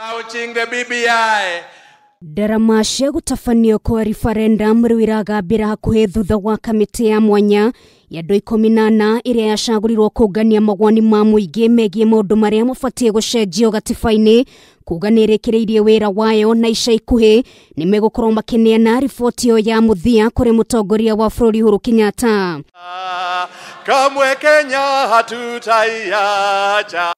Launching the BBI. Ndarama cia gũtabanio kwa referendum rĩu iragambĩra hakuhĩ thutha wa kamĩtĩ ya mwanya ya andũ 14 ĩrĩa yacagũrirwo kũngania mawoni ma mũingĩ megiĩ maũndũ marĩa mabatiĩ gũcenjio gatiba-inĩ kuga nĩ ĩrĩkĩrĩirie wĩra wayo na ica ikuhĩ nĩ megũkorwo makĩneana riboti ĩyo ya mũthia kũrĩ mũtongoria wa bũrũri Uhuru Kenyatta. Kamwe Kenya hatutaiacha.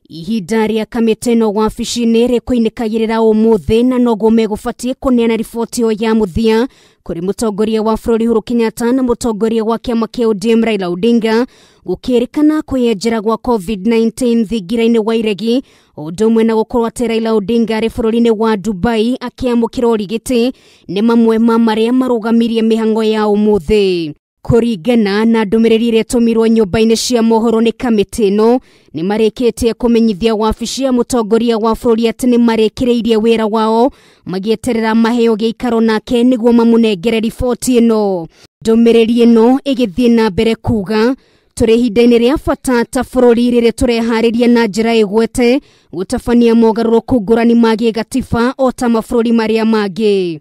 Ihinda rĩa kamĩtĩ ĩno wabici-inĩ rĩkũinĩkagĩrĩra ũmũthĩ na noguo megũbatiĩ kũneana riboti ĩyo ya mũthia kũrĩ mũtongoria wa bũrũri Uhuru Kenyatta na mũtongoria wa kĩama kĩa ODM Raila Odinga gũkĩrĩkana kwĩyenjera gwa COVID-19 thingira-inĩ wa iregi ũndũ ũmwe na gũkorwo atĩ Raila Odinga arĩ bũrũri-inĩ wa Dubai akĩamũkĩra ũrigiti nĩ mamwe ma marĩa marũgamirie mĩhang'o ya ũmũthĩ. Kũringana na ndũmĩrĩri ĩrĩa ĩtũmirwo nyũmba-inĩ cia mohoro nĩ kamĩtĩ ĩno nĩ marĩkĩtie kũmenyithia wabici ya mũtongoria wa bũrũri atĩ nĩ marĩkĩrĩirie wĩra wao magĩeterera maheo gĩikaro nake nĩguo mamũnengere riboti ĩno. Ndũmĩrĩri ĩno ĩgĩthiĩ na mbere kuga tũrĩ ihinda-inĩ rĩa bata ta bũrũri rĩrĩa tũreharĩria na njĩra ĩgwete gũtabania mogarũrũku ngũrani ma gĩgatiba o ta mabũrũri marĩa mangĩ.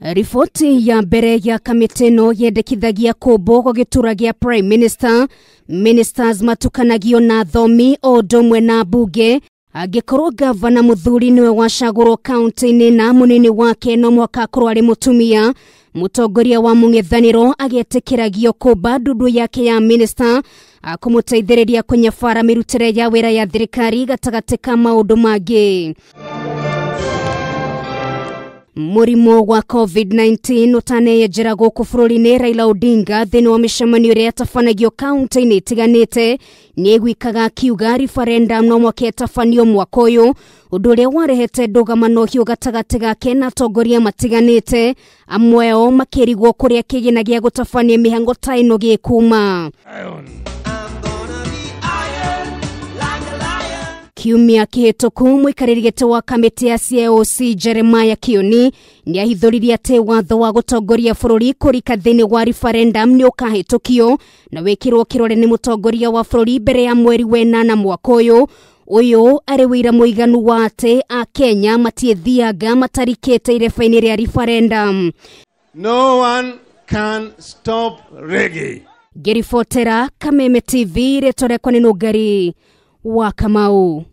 Riboti ya mbere ya kamĩtĩ ĩno yendekithagia kũmbwo gwa gĩtura gĩa Prime Minister, ministers matukanagio na athomi o ũndũ ũmwe na mbunge angĩkorwo gavana mũthuri nĩwe wacagũrwo kaunti-inĩ na mũnini wake no mũhaka akorwo arĩ mũtumia. Mũtongoria wa mũng'ethanĩro agetĩkĩragio kũmba ndundu yake ya minister akũmũteithĩrĩria kũnyabara mĩrutĩre ya wĩra ya thirikari gatagatĩ ka maũndũ mangĩ. Mũrimũ wa COVID-19 ũtaneyenjera gũkũ bũrũri-inĩ Raila Odinga thĩinĩ wa mĩcemanio ĩrĩa yatabanagio kaunti-inĩ itiganĩte nĩaiguĩkaga akiuga referendum no mũhaka ĩtabanio mwaka ũyũ ũndũ ũrĩa warehete ndũgamano hiũ gatagatĩ gake na atongoria matiganĩte amwe ao makĩrigwo kũrĩa kĩgĩna gĩa gũtabania mĩhang'o ta ĩno gĩkuma. Kiumia kĩhĩtũku mũikarĩri gĩtĩ wa kamĩtĩ ya CAOC Jeremiah Kioni nĩahithũririe atĩ watho wa gũtongoria bũrũri kũrika thĩinĩ wa referendum nĩ ũkahĩtũkio na wĩkĩrwo kĩrore nĩ mũtongoria wa bũrũri mbere ya mweri wenana mwaka ũyũ. Ũyũ arĩ wĩira mũiganu wa atĩ Akenya matiĩthiaga matarikĩte ireba-inĩ rĩa referendum. No one can stop reggae. Ngĩribotera Kameme TV rĩtwa rĩakwa nĩ Nũngari wa Kamau.